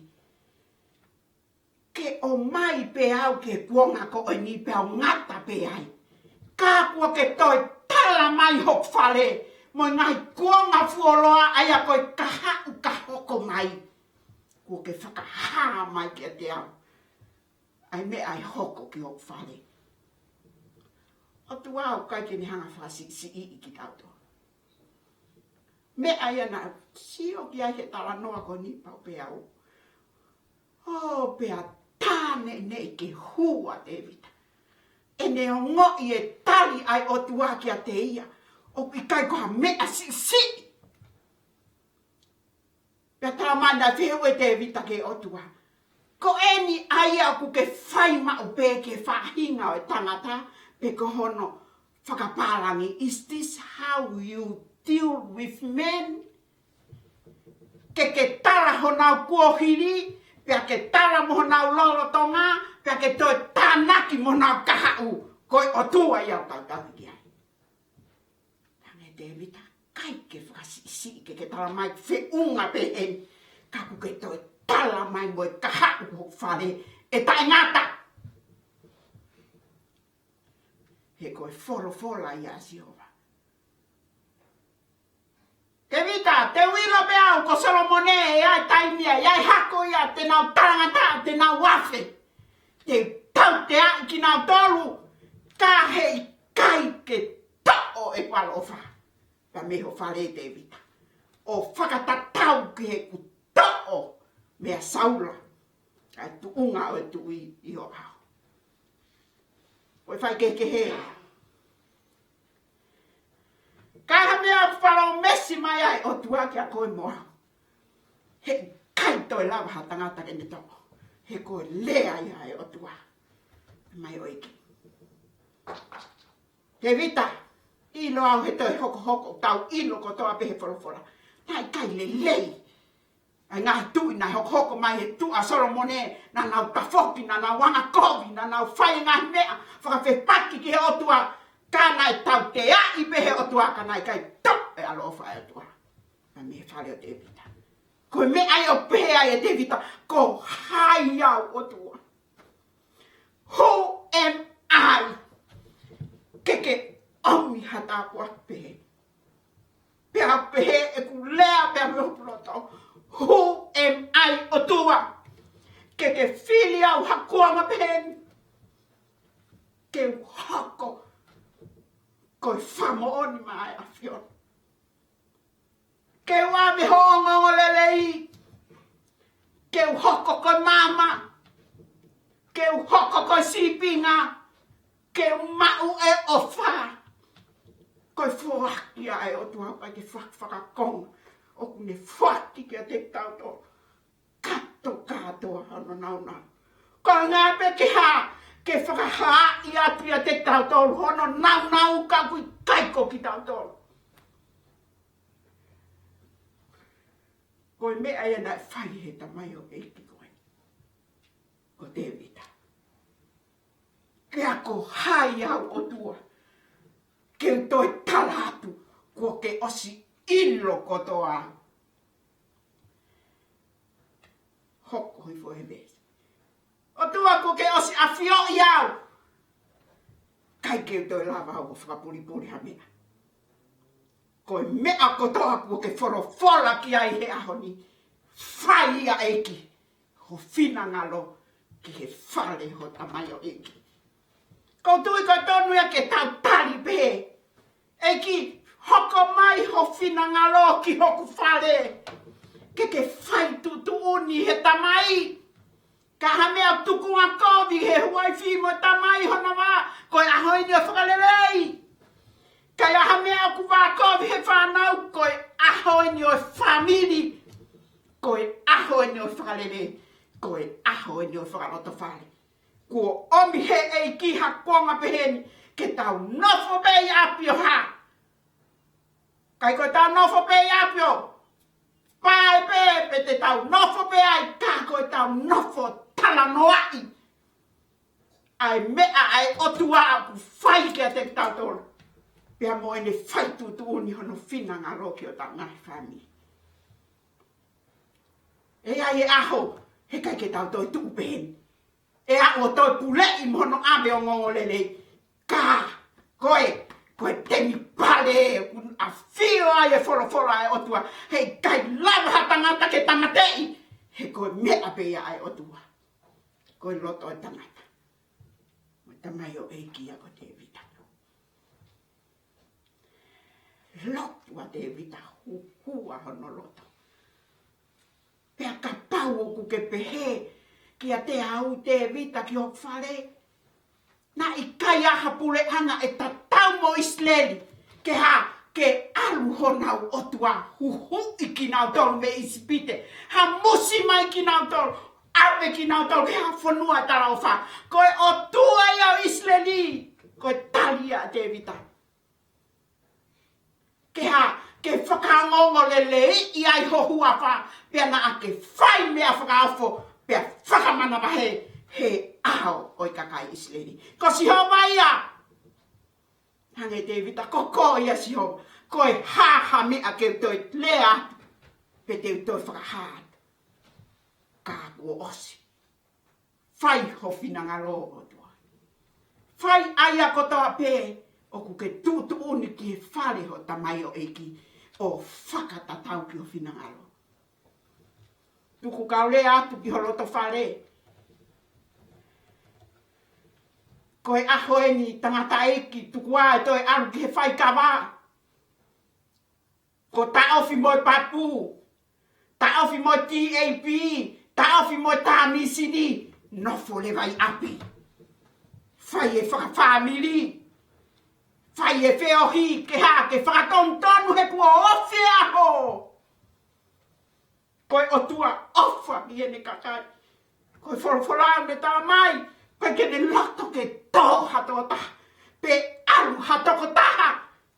ke ʻomai pē au ki he kuonga ko eni pea u ngata pē ai. Ka kuo ke toe tala mai hoku fale, mo e ngaahi kuonga fuoloa ʻa ia ko e kahaʻu ka hoko mai, kuo ke fakahā mai kiate au ʻa e meʻa ʻe hoko ki hoku fale. ʻOtua ʻoku ʻikai ke ne hanga fakasiʻisiʻi kitautolu. Meʻa ia naʻa sio ki ai he talanoa ko eni pau pē au. ʻO pea tā neʻineʻi ke hū ʻa Tēvita, ʻene ongoʻi e tali ʻa e ʻOtua kiate ia ʻoku ʻikai ko ha meʻa siʻisiʻi. Pea talamai naʻe fehuʻi ʻe Tēvita ki he ʻOtua, ko eni ʻa ia ʻoku ke fai maʻu pē ki he faʻahinga ʻo e tangata, pe ko hono fakapālangi, is this how you deal with men? Ke ke tala honau kuohili, pea ke tala mo honau lolotonga, pea ke toe tānaki mo honau kahaʻu, ko e ʻOtua ia ʻoku tau tauhi ki ai. Talaange Tēvita, ʻikai ke fakasiʻisiʻi ke ke talamai feʻunga pehē ni, ka kuo ke toe tala mai mo e kahaʻu hoku fale ʻe taʻengata. He ko e folofola ia ʻa Sihova. Tēvita, te u ʻilo pē au ko Solomone ʻe ʻi ai e taimi ia, ʻi ai e hako ia te nau talangataʻa, te nau afe. Te u tauteaʻi kinautolu, ka heʻikai ke toʻo ʻeku ʻaloʻofa. Pea mei ho fale Tēvita, ʻo fakatatau ki heʻeku toʻo meia Saula ʻa e tuʻunga ʻo e tuʻi ʻi ho ʻao. Ko e faikehekehe. Ka ʻi ai ha meʻa ʻoku palōmesi mai ai ʻOtua kiate koe mo au, heʻikai toe lava ha tangata ke ne toʻo. He ko e lea ia ʻa e ʻOtua. Tamaioʻeiki. Tēvita, ʻilo au he toe hokohoko, tau ʻilo kotoa pē he folofola. Naʻe ʻikai lelei ʻa e ngaahi tuʻi naʻe hokohoko mai he tuʻa ʻo Solomone, naʻa nau tafoki, naʻa nau angakovi, naʻa nau fai e ngaahi meʻa fakafepaki ki he ʻOtua, ka naʻe tauteaʻi pē he ʻOtua, ka naʻe ʻikai toʻo e ʻaloʻofa ʻa e ʻOtua mei he fale ʻo Tēvita. Ko e meʻa ia ʻoku pehē ai ʻe Tēvita, ko hai au ʻOtua? Who am I? Ke ke ʻomi ha tāpuaki pehē. Pea pehē ʻeku lea pea mo hoku loto. Who am I ʻOtua? Ke ke fili au ha kuonga pehē ni. Ke u hoko ko e fakamoʻoni maʻa e ʻAfiona. Ke u ʻave hoʻo ongoongolelei. Ke u hoko ko e maama. Ke u hoko ko e sīpinga. Ke u maʻu e ʻofa. Ko e foaki ia ʻa e ʻOtua ʻoku ʻikai ke fak-, fakakonga. ʻOku ne foaki kiate kitautolu kātoa kātoa hono nāunau. Ko e ʻuhinga pē ke hā, ke fakahaaʻi atu kiate kitautolu hono nāunau ka ʻoku ʻikai ko kitautolu. Ko e meʻa ia naʻe fai he tamaioʻeiki ko ē, ko Tēvita. Pea ko hai au ʻOtua, ke u toe tala atu, kuo ke ʻosi ʻilo kotoa au. Hoko hifo e veesi. ʻOtua, kuo ke ʻosi ʻafioʻi au. ʻIkai ke u toe lava au ʻo fakapulipuli ha meʻa. Ko e meʻa kotoa kuo ke folofola ki ai he ʻaho ni, fai ia ʻEiki, ho finangalo ki he fale ho tamaioʻeiki. ʻOku ou tui ko e tonu ia ke tau tali pē. ʻEiki, hoko mai ho finangalo ki hoku fale. Ke ke fai tuʻutuʻuni he tamai. Ka ha meʻa ʻoku tukungakovi he uaifi mo e tamai hono vā, ko e ʻaho eni ʻo e fakalelei. Ka ʻi ai ha meʻa ʻoku vākovi he fānau, ko e ʻaho eni ʻo e fāmili. Ko e ʻaho eni ʻo e fakalelei. Ko e ʻaho eni ʻo e fakalotofale. Kuo ʻomi he ʻEiki ha kuonga pehē ni ke tau nofo pē ʻi ʻapi ʻo hā. ʻIkai ko ʻetau nofo pē ʻi ʻapi ʻo pae pē, pe te tau nofo pē ai, ka ko ʻetau nofo talanoaʻi ʻa e meʻa ʻa e ʻOtua ʻoku fai kiate kitautolu. Pea mo ʻene fai tuʻutuʻuni hono finangalo ki hotau ngaahi fāmili. ʻE ʻi ai e ʻaho, he ʻikai ke tau toe tuʻu pehē ni. ʻE aʻu ʻo toe puleʻi mo hono ʻave ongoongolelei. Ka, ko e, ko e temipale, ʻoku ʻafio ai e folofola ʻa e ʻOtua. He ʻikai lava ha tangata ke tāmateʻi. He ko e meʻa pē ia ʻa e ʻOtua. Ko e loto ʻo e tangata. Mo e tamaioʻeiki ia ko Tēvita. Lotu ʻa Tēvita, huhua hono loto. Pea kapau ʻoku ke pehē kiate au Tēvita ki hoku fale, naʻe ʻikai ha puleʻanga ʻe tatau mo ʻIsileli, ke hā, ke ʻalu honau ʻOtua huhuʻi kinautolu mei ʻIsipite, hamusi mai kinautolu, ʻave kinautolu ki ha fonua talaʻofa. Ko e ʻOtua ia ʻo ʻIsileli, ko e tali ia ʻa Tēvita. Ke hā, ke fakaongoongoleleiʻi ai ho huafa, pea naʻa ke fai meʻa fakaofo, pea fakamanavahē he ʻao ʻo e kakai ʻIsileli. Ko Sihova ia. Hangē Tēvita, ko koe ia Sihova. Ko e hā ha meʻa ke u toe lea atu, pe te u toe fakahā atu. Ka kuo ʻosi. Fai ho finangalo ʻOtua. Fai ʻa ia kotoa pē ʻoku ke tuʻutuʻuni ki he fale ho tamaioʻeiki ʻo fakatatau ki ho finangalo. Tuku kau lea atu ki ho loto fale. Ko e ʻaho eni tangataʻeiki tuku ā ʻe toe ʻalu ki he faikava. Ko taʻofi mo e papu, taʻofi mo e T A P, taʻofi mo e tāmisini, nofo leva ʻi ʻapi. Fai e fakafāmili, fai e feohi, ke hā, ke fakatonutonu he kuo ofi e ʻaho. Ko e ʻOtua ʻofa ki heʻene kakai. Ko e folofola ʻoku ne tala mai, Pea ke ne loto ke tō ha tokotaha, pe ʻalu ha tokotaha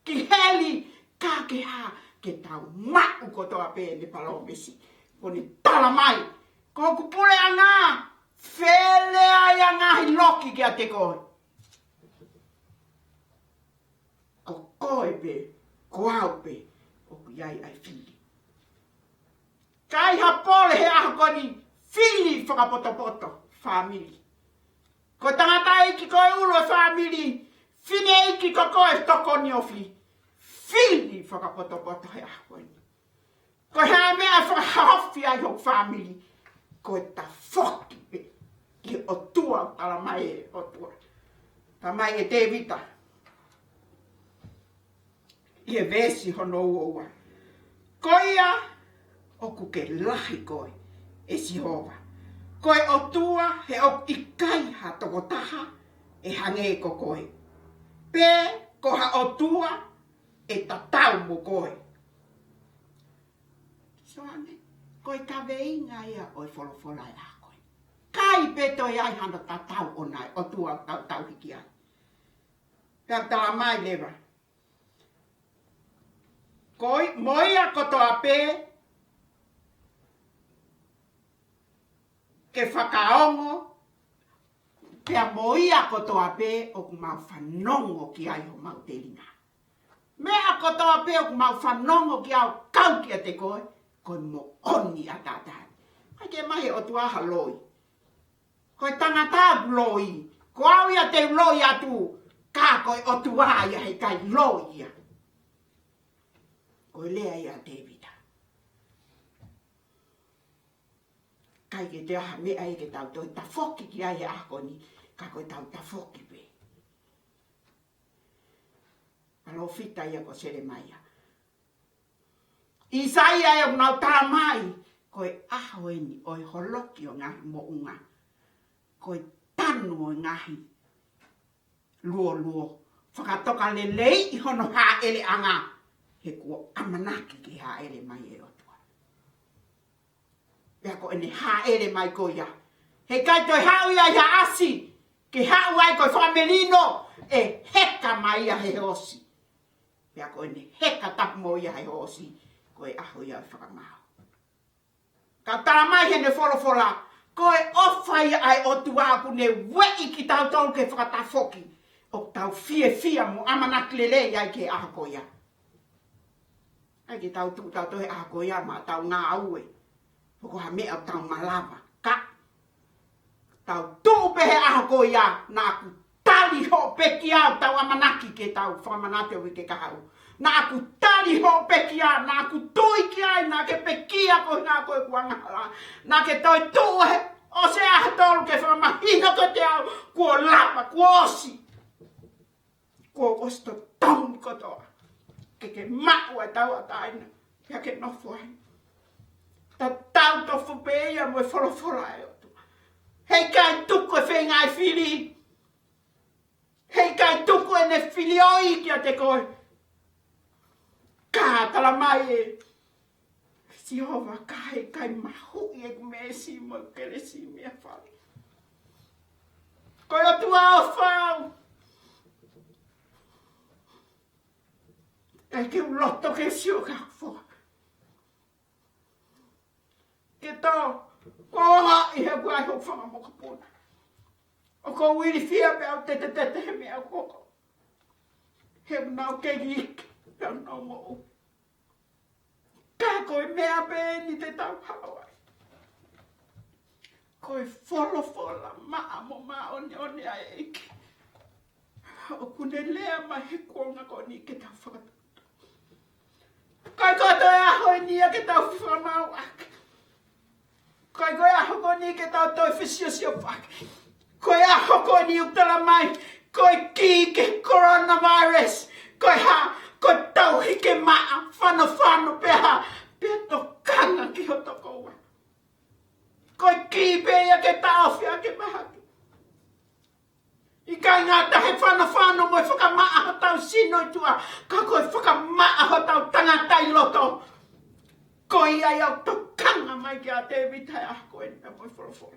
ki heli, ka ke hā, ke tau maʻu kotoa pē ʻene palōmesi. Ko ʻene tala mai, ko hoku puleʻanga, fele ai ʻa e ngaahi loki kiate koe. Ko koe pē, ko au pē, ʻoku ʻi ai ʻa e fili. Ka ʻi ha pole he ʻaho ko eni, fili fakapotopoto, fāmili. Ko e tangataʻeiki ko e ʻulu e fāmili, fineʻeiki ko koe tokoni ofi, fili fakapotopoto he ʻaho ko eni. Ko e hā e meʻa ʻe fakahaofi ai hoʻo fāmili, ko e tafoki pē ki he ʻOtua, tala mai ʻe he ʻOtua. Tala mai ʻe Tēvita ʻi he veesi hono ua ua. Ko ia ʻoku ke lahi koe, ʻe Sihova, ko e ʻOtua, he ʻoku ʻikai ha tokotaha ʻe hangē ko koe, pe ko ha ʻOtua ʻe tatau mo koe. Soane, ko e kaveinga ia ʻo e folofola ʻa e ʻaho ko eni. ʻIkai pē toe ʻi ai hano tatau ʻona ʻa e ʻOtua ʻoku tau tauhi ki ai. Pea tala mai leva, ko i-, mo ia kotoa pē ke fakaongo, pea mo ia kotoa pē ʻoku mau fanongo ki ai homau telinga. Meʻa kotoa pē ʻoku mau fanongo ki ai ʻo kau kiate koe, ko e moʻoni ʻataʻatā. ʻIkai ke maʻu ʻe he ʻOtua ha loi. Ko e tangata ʻoku loi, ko au ia te u loi atu, ka ko e ʻOtua ia heʻikai loi ia. Ko e lea ia ʻa Tēvita. ʻIkai ke toe ʻi ai ha meʻa ia ke tau toe tafoki ki ai he ʻaho ko eni, ka ko ʻetau tafoki pē. Palōfita ia ko Selemaia. ʻIsaia ia ʻoku nau tala mai, ko e ʻaho eni ʻo e holoki ʻo e ngaahi moʻunga. Ko e tanu ʻo e ngaahi luoluo. Fakatoka lelei ʻi hono hāʻeleʻanga. He kuo ʻamanaki ke hāʻele mai e ʻOtua. Pea ko ʻene hāʻele mai ko ia, heʻikai toe haʻu ia ʻi ha ʻasi, ke haʻu ai ko e fakamelino, ʻe heka mai ia he hoosi. Pea ko ʻene heka tapu mo ia he hoosi, ko e ʻaho ia ʻo e fakamaau. Ka tala mai heʻene folofola, ko e ʻofa ia ʻa e ʻOtua ʻoku ne ueʻi kitautolu ke fakatafoki, ʻoku tau fiefia mo ʻamanaki lelei ai ki he ʻaho ko ia. ʻIkai ke tau tuʻu tautolu he ʻaho ko ia maʻa ʻetau ngāue, pe ko ha meʻa ʻoku tau malava. Ka tau tuʻu pē he ʻaho ko ia, naʻa ku tali hoʻo pekia ʻoku tau ʻamanaki ke tau fakamanatu he uike kahaʻu. Naʻa ku tali hoʻo pekia, naʻa ku tui ki ai, naʻa ke pekia koeʻuhi ko ʻeku angahala. Naʻa ke toe tuʻu he ʻosi e ʻaho tolu ke fakamahino kiate au, kuo lava, kuo ʻosi. Kuo ʻosi totongi kotoa. Ke ke maʻu ʻa e tauʻatāina, pea ke nofo ai. Tatau tofu pē ia mo e folofola ʻa e ʻOtua. Heʻikai tuku e feinga ʻa e fili. Heʻikai tuku ʻene fili ʻo ʻi kiate koe. Ka tala mai ʻe Sihova, ka heʻikai mahuʻi ʻeku meesi mo e kelesi mei ho fale. Ko e ʻOtua ʻofa au. ʻIkai ke u loto ke sio ki ha foha. Ke tō, ko ʻoku ʻi he kuai ho fanga mokopuna. ʻOku ou ilifia pea u tetetete he meʻa ko ē. He ʻoku nau kei iiki, pea nau moʻui. Ka ko e meʻa pē eni te tau haʻu ai. Ko e folofola maʻa mo māʻoniʻoni ʻa e ʻEiki. ʻOku ne lea mai he kuonga ko eni ke tau fakatau. Ka ko e toe ʻaho eni ia ke tau fakamaauʻaki. Ka ko e ʻaho ko eni ke tau toe fesiosiofaki. Ko e ʻaho ko eni ʻoku tala mai, ko e kī ki he coronavirus, ko e hā, ko e tauhi ke maʻa, fanofano pea hā, pea tokanga ki ho tokoua. Ko e kī pē ia ke taʻofi ʻaki e mahaki. ʻIkai ngata he fanofano mo e fakamaʻa hotau sino ʻi tuʻa, ka ko e fakamaʻa hotau tangata ʻi loto. Ko ia ia ʻoku tokanga mai kia Tēvita he ʻaho ko eni pea mo e folofola.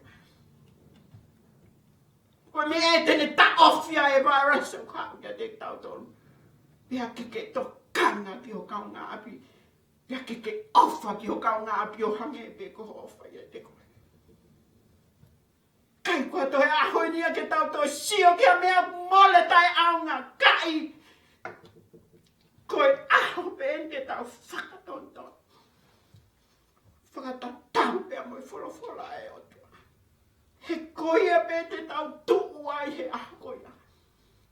Ko e meʻa ē te ne taʻofi ʻa e vailasi ʻoku haʻu kiate kitautolu. Pea ke ke tokanga ki ho kaungāʻapi. Pea ke ke ʻofa ki ho kaungāʻapi ʻo hangē pē ko hoʻo ʻofa ʻiate koe. Kae ʻikai ko e toe ʻaho ni ia ke tau toe sio ki ha meʻa mole taʻeʻaonga, kae ko e ʻaho pē eni ke tau fakatonutonu, fakatatau pea mo e folofola ʻa e ʻOtua. He ko ia pē te tau tuʻu ai he ʻaho ko ia.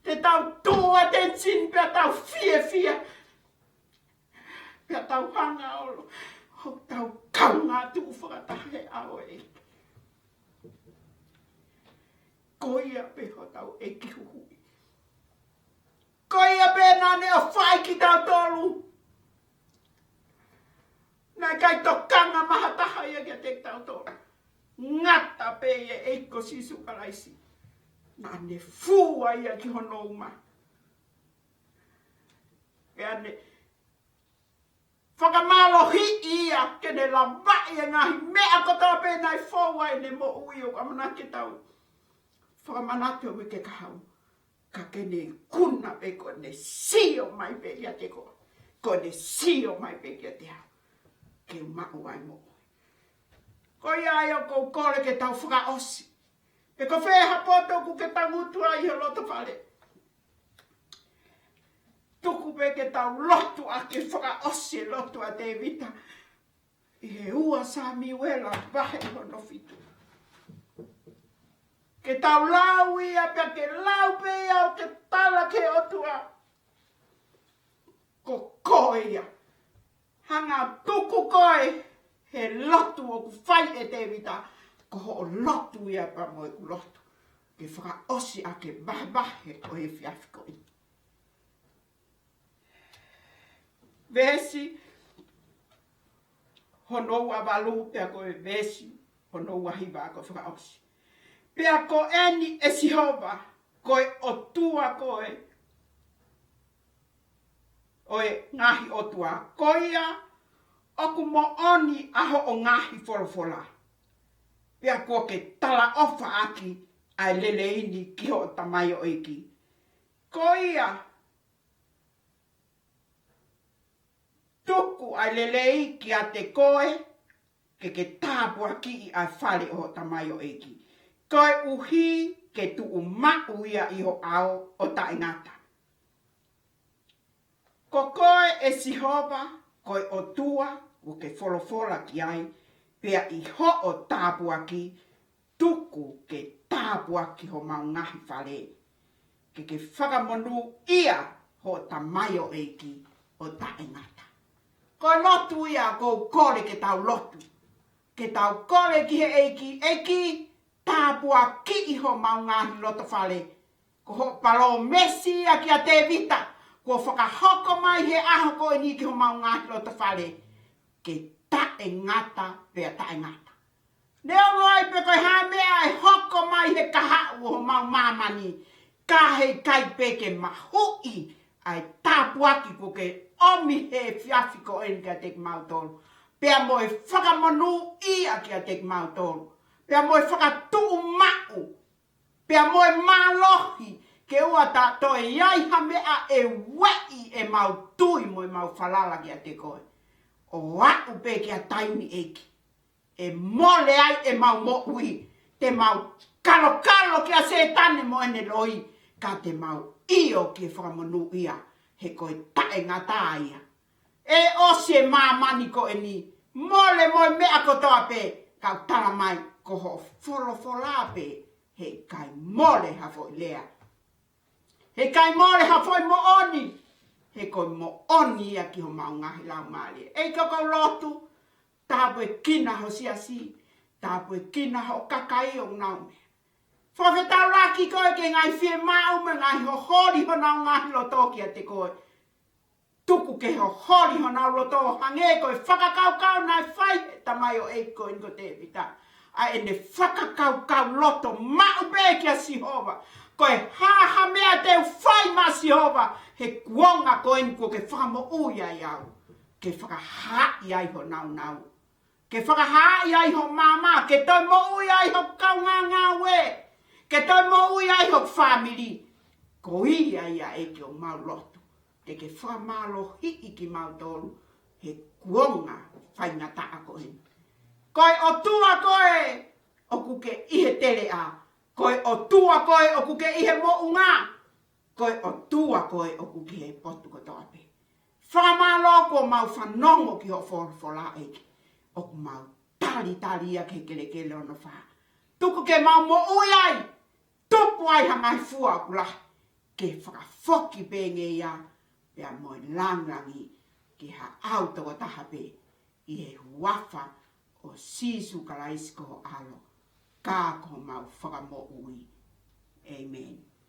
Te tau tuʻu attention pea tau fiefia. Pea tau hanga ʻo ʻalu ʻo tau kaungā tuʻu fakataha he ʻao ē. Ko ia pē hotau ʻEiki Huhuʻi. Ko ia pē naʻa ne ʻofa ai kitautolu. Naʻe ʻikai tokanga maʻa ha taha ia kiate kitautolu. Ngata pē ʻi he ʻEiki ko Sīsū Kalaisi. Naʻa ne fua ia ki hono uma. Pea ne fakamālohiʻi ia ke ne lavaʻi e ngaahi meʻa kotoa pē naʻe fou ai ʻene moʻui, ʻoku ʻamanaki ke tau fakamanatu ʻa e uike kahaʻu. Ka ke ne ikuna pē ko ʻene sio mai pē kiate koe. Ko ʻene sio mai pē kiate au. Ke maʻu ai moʻui. Ko ia ai ʻoku ou kole ke tau fakaʻosi. Pe ko fē ha poto ʻoku ke tangutu ai ʻi ho loto fale. Tuku pē ke tau lotu ʻaki e fakaʻosi e lotu ʻa Tēvita ʻi he ua Samiuela vahe hono fitu. Ke tau lau ia pea ke lau pē ia ʻo ke tala ki he ʻOtua. Ko koe ia. Hanga tuku koe he lotu ʻoku fai ʻe Tēvita. Ko hoʻo lotu ia pea mo ʻeku lotu. Ke fakaʻosi ʻaki e vahevahe ʻo e efiafi ko eni. Veesi hono ua valu pea ko e veesi hono ua hiva ko e fakaʻosi. Pea ko eni ʻe Sihova, ko e ʻOtua koe ʻo e ngaahi ʻotua, ko ia ʻoku moʻoni ʻa hoʻo ngaahi folofola. Pea kuo ke talaʻofa ʻaki ʻa e lelei ni ki hoʻo tamaioʻeiki. Ko ia tuku ʻa e lelei kiate koe, ke ke tāpuakiʻi ʻa e fale ʻo hoʻo tamaioʻeiki. Koeʻuhi ke tuʻu maʻu ia ʻi ho ʻao ʻo taʻengata. Ko koe ʻe Sihova, ko e ʻOtua, kuo ke folofola ki ai, pea ʻi hoʻo tāpuaki, tuku ke tāpuaki homau ngaahi fale. Ke ke fakamonūʻia hoʻo tamaioʻeiki ʻo taʻengata. Ko e lotu ia ʻoku ou kole ke tau lotu. Ke tau kole ki he ʻEiki, ʻEiki, tāpuakiʻi homau ngaahi loto fale. Ko hoʻo palōmesi ia kia Tēvita, kuo fakahoko mai he ʻaho ko eni ki homau ngaahi loto fale. Ke taʻengata pea taʻengata. Neongo ai pe ko e hā e meʻa ʻe hoko mai he kahaʻu ʻo homau māmani, ka heʻikai pē ke mahuʻi ʻa e tāpuaki kuo ke ʻomi he efiafi ko eni kiate kimautolu. Pea mo e fakamonūʻia kiate kimautolu. Pea mo e fakatuʻumaʻu. Pea mo e mālohi ke ʻoua te toe ʻi ai ha meʻa ʻe ueʻi ʻemau tui mo ʻemau falala kiate koe. ʻO aʻu pē ki ha taimi, ʻEiki, ʻe mole ai ʻemau moʻui, te mau kalokalo kia Sētane mo ʻene loi, ka te mau ʻio ki he fakamonūʻia, he ko e taʻengata ia. ʻE ʻosi e māmani ko eni, mole mo e meʻa kotoa pē, kau tala mai, ko hoʻo folofola pē, heʻikai mole ha foʻi lea. Heʻikai mole ha foʻi moʻoni, he ko e moʻoni ia ki homau ngaahi laumālie. ʻEiki, ʻoku ou lotu, tāpuekina ho siasi, tāpuekina hoʻo kakai ʻoku nau meʻa. Fakafetaulaki koe ki he ngaahi fiemaʻu mo e ngaahi hoholi honau ngaahi loto kiate koe. Tuku ke hoholi honau loto hangē ko e fakakaukau naʻe fai ʻe he tamaioʻeiki ko eni ko Tēvita. ʻA ʻene fakakaukau loto maʻu pē kia Sihova. Ko e hā ha meʻa te u fai maʻa Sihova, he kuonga ko eni kuo ke fakamoʻui ai au. Ke fakahaaʻi ai ho nāunau. Ke fakahaaʻi ai ho maama, ke toe moʻui ai ho kaungāngāue. Ke toe moʻui ai hoku fāmili. Ko ia ia ʻEiki ʻoku mau lotu te ke fakamālohiʻi kimautolu he kuonga faingataʻa ko eni. Ko e ʻOtua koe ʻoku ke ʻi he teleʻa. Ko e ʻOtua koe ʻoku ke ʻi he moʻunga. Ko e ʻOtua koe ʻoku ke he potu kotoa pē. Fakamālō kuo mau fanongo ki hoʻo folofola ʻEiki. ʻOku mau talitali ia ki he kelekele ono fā. Tuku ke mau moʻui ai. Tupu ai ha ngaahi fua ʻoku lahi. Ke fakafoki pē ngeia pea mo e langilangi ki haʻau tokotaha pē. ʻI he huafa ʻo Sīsū Kalaisi ko ho ʻAlo, ka ko homau Fakamoʻui. ʻĒmeni.